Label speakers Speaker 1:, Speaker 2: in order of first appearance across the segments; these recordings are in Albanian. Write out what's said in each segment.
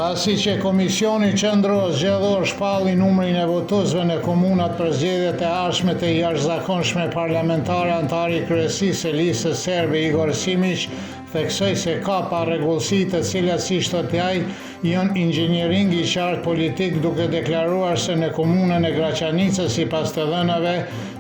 Speaker 1: Pasi që Komisioni Qendror Zgjedhor shpalli numrin e votuesve në komunat për zgjedhjet e ardhshme të jashtëzakonshme parlamentare, anëtari i kryesisë së Listës Serbe Igor Simiq theksoi se ka parregullsi të cilat siç thotë ai janë inxhiniering i qartë politik duke deklaruar se në komunën e Graçanicës sipas të dhënave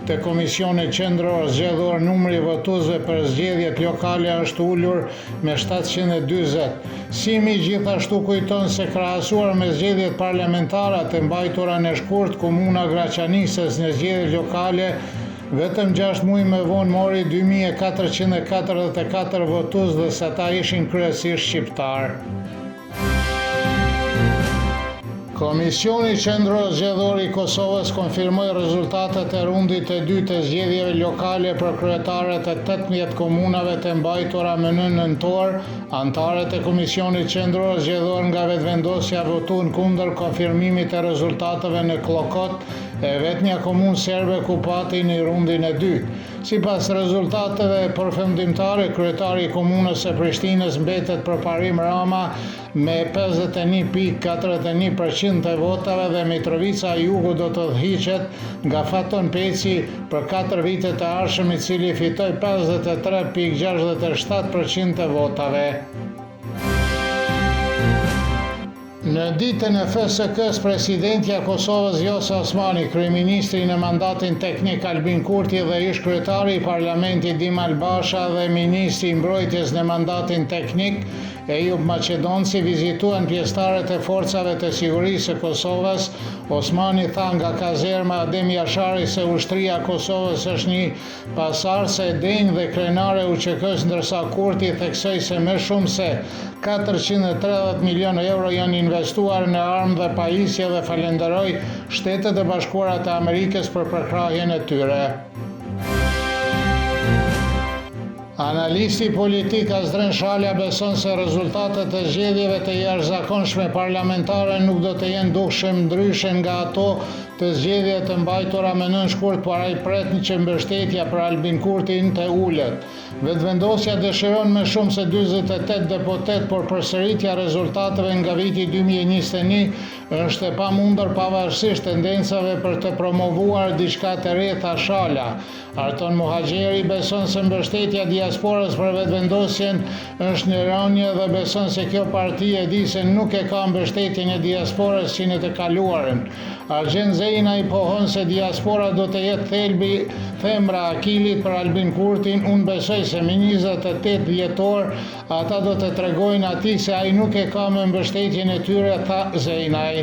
Speaker 1: të Komisionit Qendror Zgjedhor numri i votuesve për zgjedhjet lokale është ulur me 740. Simiq gjithashtu kujton se krahasuar me zgjedhjet parlamentare të mbajtura në shkurt, komuna e Graçanicës në zgjedhjet lokale vetëm 6 muaj më vonë mori 2444 votues dhe se ata ishin kryesisht shqiptarë. Komisioni Qendror Zgjedhor i Kosovës konfirmoi rezultatet e rundit të dytë të zgjedhjeve lokale për kryetarët e 18 komunave të mbajtura më 9 nëntor. Anëtarët e Komisionit Qendror Zgjedhor nga Vetëvendosja votuan kundër konfirmimit të rezultateve në Kllokot, e vetmja komunë serbe ku pati në rundin e dytë. Sipas rezultateve përfundimtare, kryetari i Komunës së Prishtinës mbetet Përparim Rama me 51.41 për qind të votave dhe Mitrovica e Jugut do të udhëhiqet nga Faton Peci për 4 vitet e ardhshëm i cili fitoi 53.67 për qind të votave. Në ditën e FSK-së, presidentja e Kosovës Vjosa Osmani, kryeministri në mandatin teknik Albin Kurti dhe ish-kryetari i Parlamentit Dimal Basha dhe ministri i Mbrojtjes në mandatin teknik Ejup Maqedonci vizituan pjesëtarët e Forcave të Sigurisë së Kosovës. Osmani tha nga kazerma Adem Jashari se ushtria e Kosovës është një Pasardhëse e denjë dhe krenare e UÇK-së ndërsa Kurti theksoi se më shumë se 430 milionë euro janë investuar në armë dhe pajisje dhe falënderoi Shtetet e Bashkuara të Amerikës për përkrahjen e tyre. Analisti politik Asdren Shala beson se rezultatet e zgjedhjeve të jashtëzakonshme parlamentare nuk do të jenë dukshëm ndryshe nga ato të zgjedhjeve të mbajtura më 9 shkurt, por ai pret që mbështetja për Albin Kurtin të ulet. Vetëvendosja dëshiron më shumë se 48 deputetë, por përsëritja e rezultateve nga viti 2021 është e pamundur pavarësisht tendencave për të promovuar diçka të re, tha Shala. Arton Muhaxheri beson se mbështetja e diasporës për Vetëvendosjen është në rënie dhe beson se kjo parti e di se nuk e ka mbështetjen e diasporës si në të kaluarën. Argjend Zejnaj pohon se diaspora do të jetë thelbi thembra e Akilit për Albin Kurtin, unë besoj se më 28 dhjetor ata do të tregojnë atij se ai nuk e ka më mbështetjen e tyre, tha Zejnaj.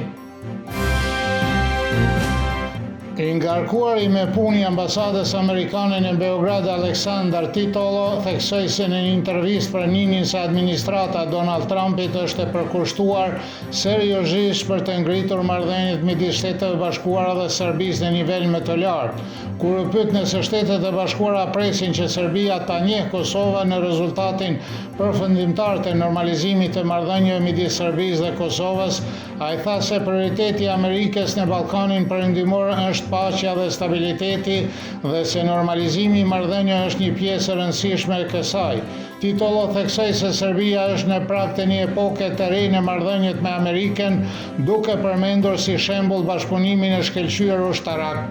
Speaker 1: I ngarkuari me punë i ambasadës amerikane në Beograd, Aleksandar Titolo, theksoi se në një intervistë për NIN-in se administrata e Donald Trumpit është e përkushtuar seriozisht për të ngritur marrëdhëniet midis Shteteve të Bashkuara dhe Serbisë në nivel më të lartë. Kur u pyet nëse Shtetet e Bashkuara presin që Serbia ta njeh Kosovën në rezultatin përfundimtar të normalizimit të marrëdhënieve midis Serbisë dhe Kosovës, Ai tha se prioriteti i Amerikës në Ballkanin Perëndimor është paqja dhe stabiliteti dhe se normalizimi i marrëdhënieve është një pjesë e rëndësishme e kësaj. Titolo theksoi se Serbia është në prag të një epoke të re në marrëdhëniet me Amerikën, duke përmendur si shembull bashkëpunimin e shkëlqyer ushtarak.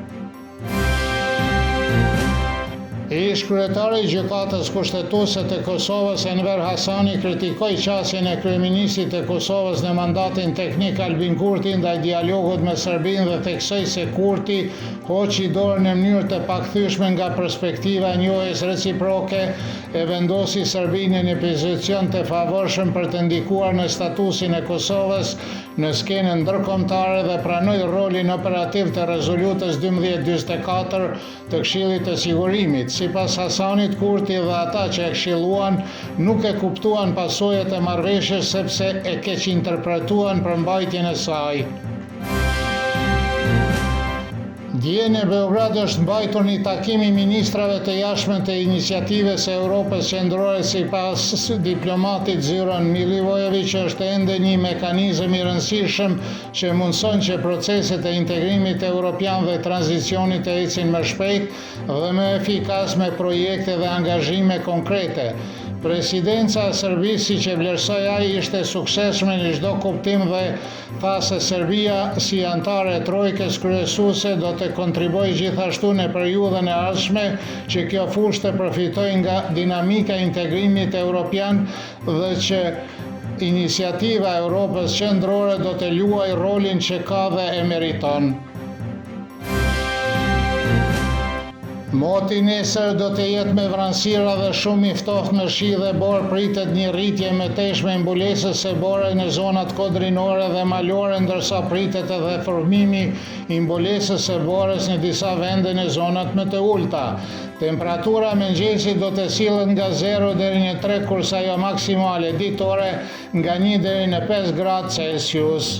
Speaker 1: Ish-kryetari i Gjykatës Kushtetuese të Kosovës, Enver Hasani, kritikoi qasjen e kryeministrit të Kosovës në mandatin teknik Albin Kurti ndaj dialogut me Serbinë dhe theksoi se Kurti hoqi dorë në mënyrë të pakthyeshme nga perspektiva e njohjes reciproke e vendosi Serbinë në një pozicion të favorshëm për të ndikuar në statusin e Kosovës në skenën ndërkombëtare dhe pranoi rolin operativ të Rezolutës 1244 të Këshillit të Sigurimit. Sipas Hasanit, Kurti dhe ata që e këshilluan nuk e kuptuan pasojat e marrëveshjes sepse e keqinterpretuan përmbajtjen e saj. Dje në Beograd është mbajtur një takim i ministrave të jashtëm të Iniciativës së Europës Qendrore sipas diplomatit Zoran Milivojević është ende një mekanizëm i rëndësishëm që mundëson që proceset e integrimit europian dhe tranzicionit të ecin më shpejt dhe më efikas me projekte dhe angazhime konkrete. Presidenca e Serbisë, siç e vlerësoi ai, ishte e suksesshme në çdo kuptim dhe tha se Serbia, si anëtare e trojkës kryesuese, do të kontribuojë gjithashtu në periudhën e ardhshme që kjo fushë të përfitojë nga dinamika e integrimit europian dhe që iniciativa e Europës Qendrore do të luajë rolin që ka dhe e meriton. Moti nesër do të jetë me vranësira dhe shumë i ftohtë me shi dhe borë pritet një rritje e mëtejshme e mbulesës së borës në zonat kodrinore dhe malore ndërsa pritet edhe formimi i mbulesës së borës në disa vende në zonat më të ulëta. Temperatura e mëngjesit do të sillet nga 0 deri në 3 kurse ajo maksimale ditore nga 1 deri në 5 gradë Celsius.